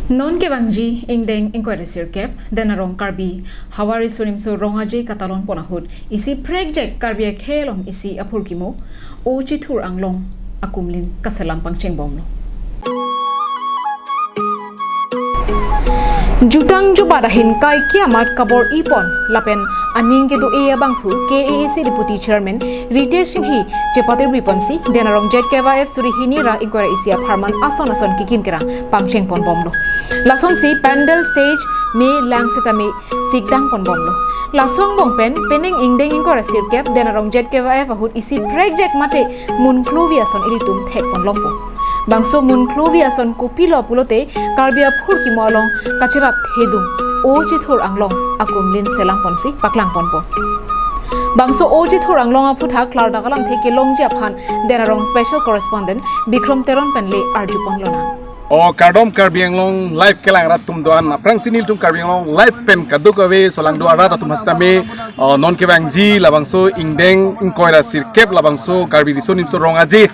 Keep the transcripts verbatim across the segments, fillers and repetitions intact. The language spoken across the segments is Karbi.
Non kevangji ingdeng ingkoi ra sirkep, Denarong Karbi Havar Riso Nimso Rong Aje katalon pon ahut isi prekjak Karbi akhei along isi aphurkimo O Chithur Anglong akumlin kaselam pangcheng bomlo. Jutang jubat ahin kaike amat kabor-i pon lapen aning kedo-e abangphu K A A C Deputy Chairman Ritesh Enghi chepatirpi ponsi Denarong Z K Y F suri hini ra ingkoi ra isi apharman ason ason kekim kerang pangcheng pon bomlo. Lasonsi pandal stage me lang setame sikdang pon bomlo. Laso angbong pen penang ingdeng ingkoi ra sirkep Denarong Z K Y F ahut isi prekjak mate munklovi ason ilitum thek pon longpo. Bangso munklovi ason kopilo pulote Karbi aphurkimo along kacherat thedung O Chithur Anglong akumlin selam ponsi paklang ponpo. Bangso O Chithur Anglong aphuthak klardak alamthe kelongji aphan Denarong special correspondent Bikrom Teron pen le arju ponlonang. O kardom Karbi Anglong Live kelang rat atum do-an, aphrangsi nelitum Karbi Anglong Live pen kadokave solangdo arat atum hasitame, o, non kevangji labangso ingdeng ingkoi ra sirkep labangso Karbi Riso Nimso Rong Aje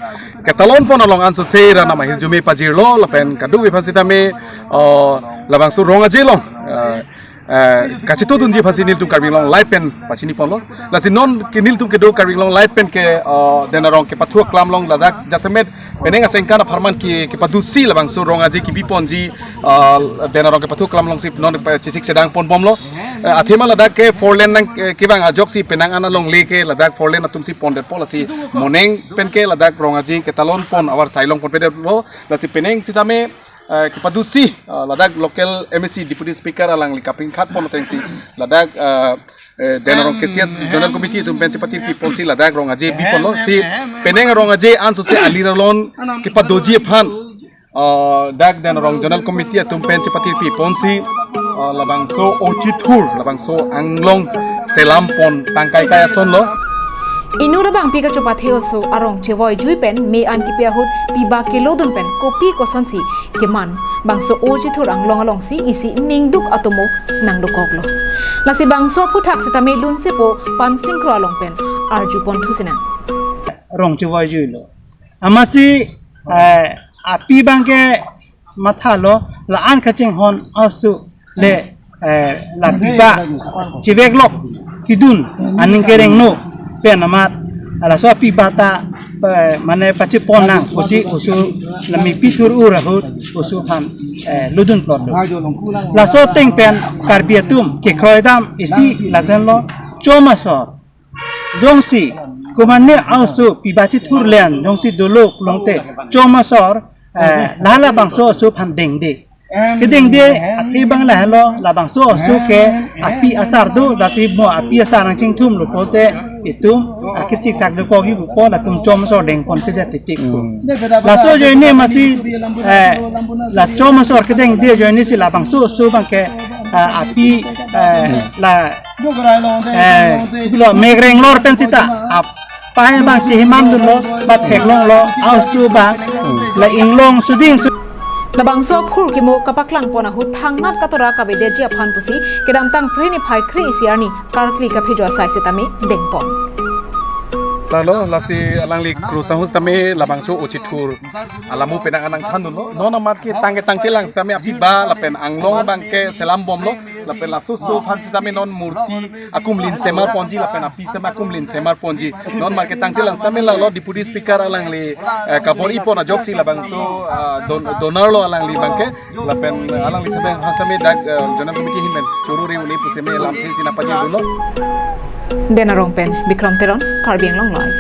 katalon pon along ansose ra nam ahirjume pajirlo lapen kadokave aphan sitame, o, labangso Rong Aje along, eh, eh, kachetongdunji aphansi nelitum Karbi Anglong Live pen pachini ponlo. Lasi non ke nelitum kedo Karbi Anglong Live pen ke, eh, Denarong kepathu aklam along ladak jasemet penang asengkan apharman ke kepadusi labangso Rong Aje kebi ponji, eh, Denarong kepathu aklam alongsi non pe chesik chedang pon bomlo. Eh, athema ladak ke four lane nang, eh, kevang ajoksi penang an alongle ke ladak four lane atumsi pondetpo, lasi moning pen ke ladak Rong Aje ketalon pon avar sai long ponpedetpo. Lasi penang sitame, eh, kepadusi, eh, ladak local M A C Deputy Speaker alangli kapingkhat pon atengsi ladak, eh, eh, Denarong K C S Zonal Committee atum pen chepatirpi ponsi ladak Rong Aje bi ponlo, si penang Rong Aje ansose alir alon kepadoji aphan, eh, dak Denarong Zonal Committee atum pen chepatirpi ponsi, eh, labangso O Chithur, labangso Anglong selam pon tangkai kai asonlo. Inut abangpi kachopathe oso arong chevoi jui pen me an kipi ahut piba kelodun pen kopi kosonsi keman bangso O Chithur Anglong alongsi isi ningduk atomo nangdokoklo. Lasi bangso aphuthak sitame lunsepo Pansing Kro along pen arju ponthu sinang. Rong chevoi juilo. Amatsi, eh, api abangke mathalo, la-an kachinghon aso le, eh, la piba chiveklok kedun aning kerengno pen amat, laso apiba ta, eh, mane pachepon nang pusi oso la mepithur-ur ahut oso aphan, eh, lodun plotlo. Laso ateng pen Karbi atum kekroi dam isi lason lo, chom asor jongsi, komane aso piba chethurlen jongsi dolo pulote chom asor, eh, la labangso aso aphan dengde. Kedengde, api abang lahelo, labangso aso ke api asar do, lasi mo api asar nangchingthumlo pulote itum, ah, kesik sak dokokji pupo, latum chom asor dengpon keja titik pu. Hmm. Laso ajoine amatsi, eh, la chom asor kedengde ajoinesi labangso aso abangke, ah, api, eh, la eh, lo megreng lor pen sita, apai abang chehimam dunlo, ba theklonglo, aso abang, la inglong suding su- Labangso aphurkimo kapaklang pon ahut thangnat katora kavedeji aphan pusi, kedamtang Phre niphai kre-isi arni karkli kaphejo asai sitame dengpon. Lalo, lasi alangli krusang ahut sitame labangso O Chithur alamo penang an nangthan dunlo. Non amat ke tangke tangtelang sitame apiba lapen Anglong abangke selam bomlo. Lapen laso aso aphan sitame non murti akumlin semar ponji lapen api sitame akumlin semar ponji. Non amat ke tangtelang sitame lalo Deputy Speaker alangli, eh, kabor-i pon ajoksi labangso, ah, don-, donor lo alangli abangke. Lapen alangli sitame ha sitame dak, eh, Zonal Committee ahin pen choro re-un-e pu sitame lamthe si nangpajir dunlo. Denarong pen Bikrom Teron, Karbi Anglong Live.